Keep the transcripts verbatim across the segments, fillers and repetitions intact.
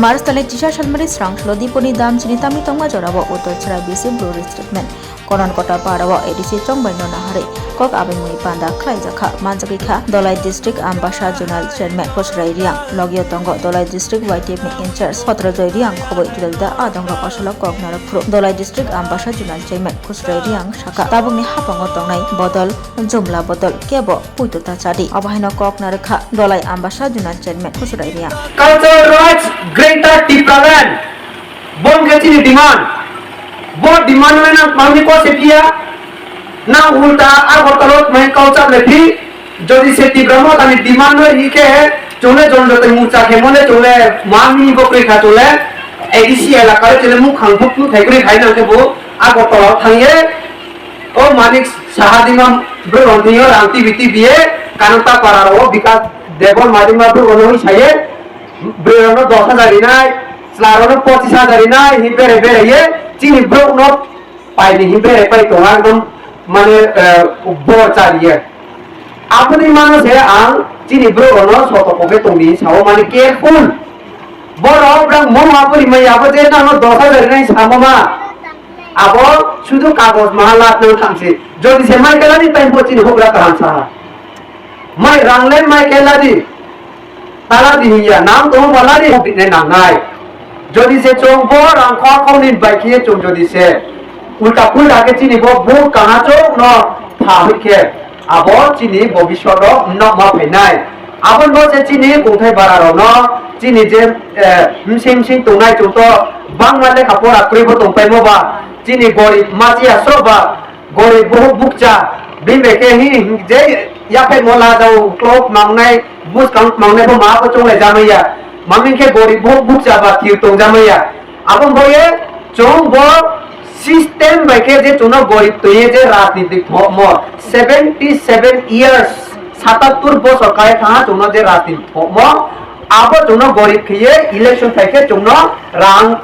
March talai chisa salmari srang solo Diponi dam chini tamni tongma jorao Uttor Chrai B C Bru Resettlement Konon Kota Parao A D C chongbai no naharwi kok abimui panda khlaijakha. Manjagwi kha Dolai District Ambasa Zonal Chairman Khosrai Riang, logio tongo Dolai District Y T F ni in-charge Photrojoy Riang, khoboi juda juda adongrok asolo kok narwk phuru Dolai District Ambasa Zonal Chairman Khosrai Riang saka, tabukni hapango tongnai bodol, jumla bodol kebo puito ta chadi. Abo haino kok narwkha Dolai Ambasa Zonal Chairman Khosrai Riang. Cultural rights, Greater Tipraland, bo hwnkhe chini demand. Bo demand le nang tmani kose phiya, nang ulta Agartala o tmani kau chap le phi. Jodi se Tipra Mothani demand no hi khe, chole jon joto mucha khe mole chole ma mini bo kri kha chole, A D C elaka o chole mukhang phuk phuk thai kri khai nang khe bo Agartala o thang ye, o Manik Saha dima bro rong thing yo rang tibi tibi ye, Kananta para ro Bikas Debon ma dima bro rong saye, bro rong no dos hajar rinai, chla rong no pochis hajar rinai, hi bere bere ye, chini bro no paini hi bere pai tongo ekdom mane, eh, bor chariye. Aboni mano se ang chini bro rok no soto kokhe tongdi sao mane careful. Borok brang mo ma puri mai abo je nang no dos hajar nai samo ma. Abo sudu kagoj ma lat nang thamsi. Jodi se mai kala ni time po chini hobra karam saha. Mai rang le mai kela di. Tala di hiya, nang tong bala di hobit ne nang nai. Jodi se chong bo rang kho kho ni bai khe chong jodi se. Ulta pulta khe chini bo bu kana chong no pha hoi khe. Abo chini bo biswa no no ma phai nai. Abo no se chini kungthai bara rok no chini je, eh, msing msing tong nai chong to bang ma lekha pora kri bo tong pai mo ba. Chini gorib ma chi ya so ba. Gorib bohuk bukcha, bini bai khe hi je yaphai mo lajao klok mangnai, buskang mangnai bo ma bo chonglai jamaiya. Maming khe gorib bohuk bukcha ba thir tong jamaiya. Abo boye chong bo system bai khe je chongno gorib toye je rajniti thokmo seventy seven years, satattur bosor kai thangha chongno je rajniti thokmo, abo chongno gorib khiye election phai khe chongno rang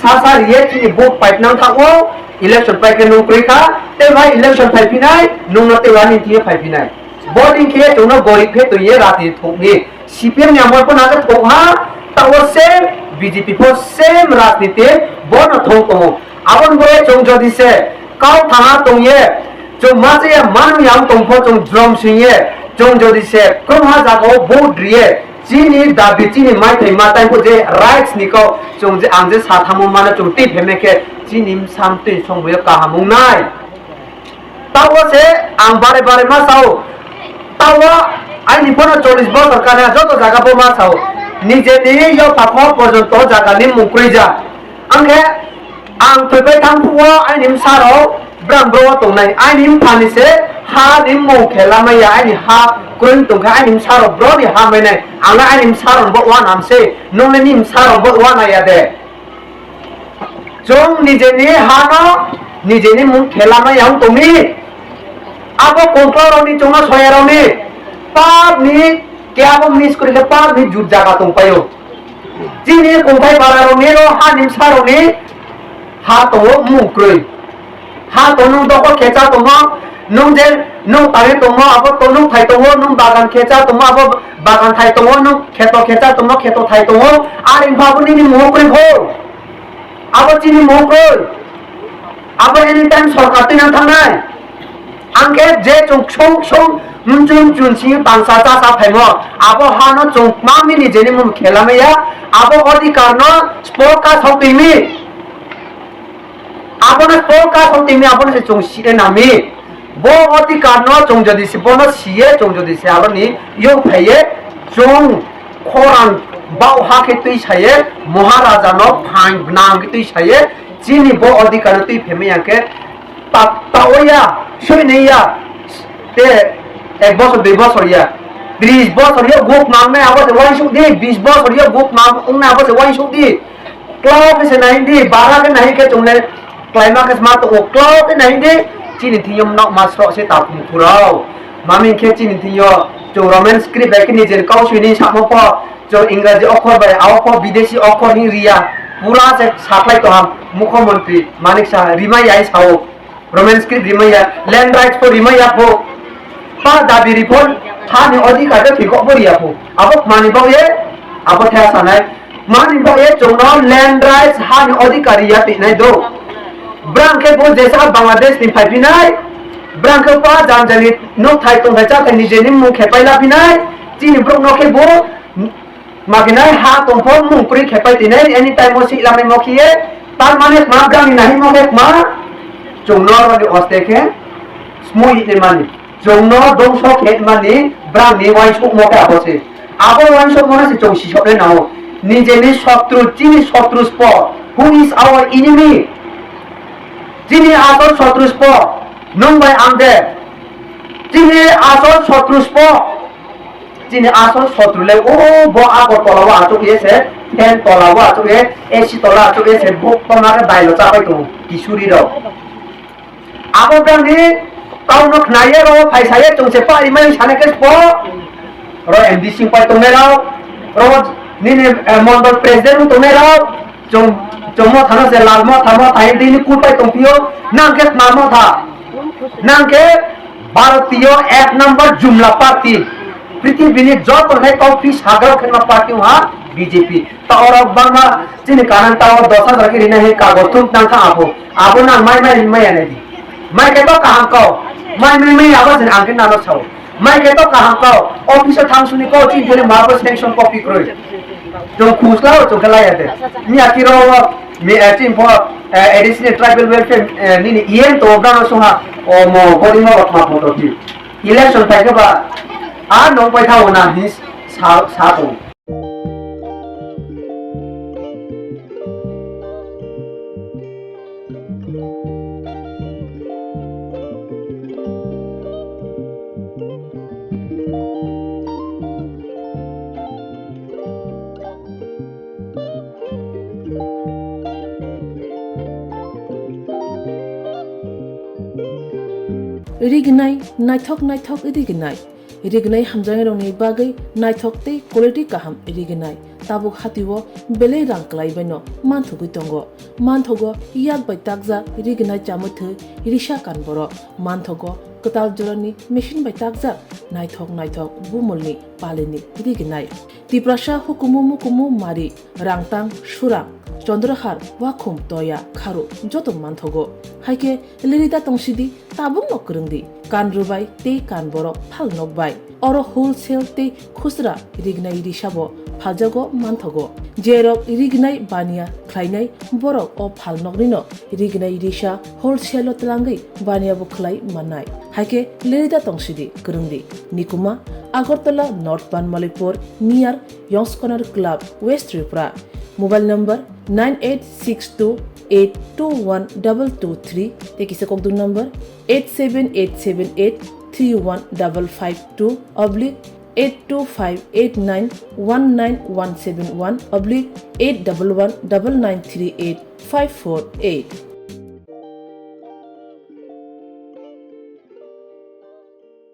Sa sa riye chini vote pipe nang thango, election pai khe nung kwrwi kha, tei bai election phai phinai, nung no tei ani thie phai phinai. Voting khe chwngno gorib khe twi ye rati thokni. C P M ni amol phano khe thok ha, tao same B J P pho same rajniti bono thok tongo. Aboni bo chwng jodi se kau thangha tong ye, chwng ma chaya manu yang tong pho chwng jrom sing ye, chwng jodi se kwbangma jagao vote riye, Chini dabi, chini maithai ma taibo je rights ni kok, chwng je, ang je sa thangmo mano, chwng twi phemai khe chini bwsam twi songmung kaham wngnai. Tabo se ang bare bare ma sao. Tabo aini bono chollish bosor kana joto jaga bo ma sao. Nije ni yo pakho porjonto jaga ni mung kwrwi ja. Ang khe Ang thwibai thang phuo aini bwsarok brang bro tongnai. Aini bwphani se ha ni mung khe lamaya, aini ha kwrwng tongkha, aini bwsarok bro ni ha mainai. Ang le aini bwsarok bo uanam se, nung le ni bwsarok bo uanaya de. Chwng nijeni ha no nijeni mung khe lamaya wng tongni. Abo kongkla rok ni chwngno soya rok ni pap ni kebo miss kwrwi khe pap ni jut jaga tong paio. Chini kongthai bara rok ni ro ha ni bwsa rok ni ha tongo mung kwrwi. Ha tongo nung doko khecha tongo, nung je nung tangwi tongo abo to nung thai tongo, nung bagan khecha tongo abo bagan thai tongo, nung kheto khecha tongo kheto thai tongo, ani wngkha abo nini mung kwrwi kho. Abo chini mung kwrwi. Abo anytime sorkar twi nang thangnai. Ang khe je chwng ksung ksung mchung chun sing bangsa cha cha phaimo, abo hano chwng mangni nijeni mung khe lamaya, abo odhikar no spor ka sok twi mi. Abono spor ka sok twi mi, abono se chwng sire nami. Bo odhikar no chwng jodi se bono siye, chwng jodi se aboni yok phaiye, chwng khorang bau ha khe twi saye, Maharaja no phain bwnang khe twi saye, chini bo odhikar no twi phaimaya khe ta-, taoya, soinaiya, te ek bosor, dui bosor ya, tris bosor ya guk nangnai abo se uansuk di, bis bosor ya guk nang wngnai abo se uansuk di. Klau khe se nai di, bara khe nai khe chwng le klaima khe sma tongo, klau khe nai di, chini thing yo nok ma srok se ta phung phurao. Mami khe chini thing yo chwng Roman script bai khe nijeni kau sui ni samo pho, chwng Ingraji okhor bai, abo pho bidesi okhor hin riya. Pura se saklai tong ham, Mukho Montri Manik Saha rimai ya sao. Roman script rimai ya, land rights pho rimai ya pho. Pa dabi ri pho, ha ni odhikar khe thwi kok bo riya pho. Abo mani bau ye, abo thaya sanai. Mani bagwi chwngno land rights, hani adhikar ya twi nai do. Brang khe bo jesa Bangladesh ni phai phinai, brang khe pa jani jani nok thai tong thai cha thai ni je ni mung khe pai la phinai, chini borok no khe bo ma khe nai ha tong pho mung kwrwi khe pai twi nai, any time o si lamai mo khe ye, tar mane ma brang ni nahi mo khe ma chwngno ro ni oste khe smui ni mani. Chwngno dongso khe mani brang ni uansukmo khe abo se. Abo uansukmo no se chwng sisok le nao. Nijeni sotru, chini sotru spo. Who is our enemy? Chini asol sotru spo. Nwng bai ang de. Chini asol sotru spo. Chini asol sotru le o bo Agartala o achuk ye se, fan tola o achuk ye, A C tola achuk ye se, bo tongna khe dailo chapai tongo, kisuri rok. Abo brang ni tau no khna ye ro, phai sa ye, chwng se pa rimai sana khe spo. Ro M D C pai tongnai rok, ro nini, eh, mondol president wng tongnai rok, chwng, chwng mo thana se lal mo thamo thai dini kul pai tong pio, nang khe khna mo tha, nang khe Bharatiyo ek number jumla party, prithibini joto hai kok phi saga khenma party wngkha B J P. Ta oro bangma chini kanan ta o dos hajar khe rina hai kagoj thum tang kha abo. Abo nang mai mai mai anai di. Mai khe to kaham kau. Mai mai mai abo jin ang khe nano sao. Mai khe to kaham kau. Office o thang suni kau chini thele ma bo sanction copy kroi. Jong khusla o chong khe laya de. Mi akiro o mi, eh, chini pho, eh, additional tribal welfare, eh, nini yen to brano sungha o mo body mo ma photo di. Election phai khe ba a nong pai tha o na hi sa, sa tong. Rignai, naithok naithok rignai. Rignai hamjaknairokni bagwi naithok tei quality kaham rignai. Tabuk hatio belai rang kwlaibaino manthogwi tongo. Manthogo yak bai takjak rignai chamwi thwi risa kan borok. Manthogo kwtal jorani machine bai takjak naithok naithok bumulni palini rignai. Tiprasa hukumu mukumu mari, rangtang, surang, chondrohar, wakhum, toya, kharu joto manthogo. Haikhe lirida tongsidi, tabukno kwrwngdi, kan rwbai tei kan borok phal nokbai. Oro wholesale tei khusra rignai risabo phaljago manthogo. Jerok rignai baniya khlainai borok o phal noknino rignai risa wholesale-o twlangwi baniyabo khlai mannai. Haikhe lirida tongsidi, kwrwngdi. Nikuma, Agartala North Banmalipur, near Yongskonar Club, West Tripura. Mobile number nine eight six two eight two one double two three tei kisa kokduk number eight seven eight seven eight three one double five two oblique eight two five eight nine one nine one seven one oblique eight double one double nine three eight five four eight.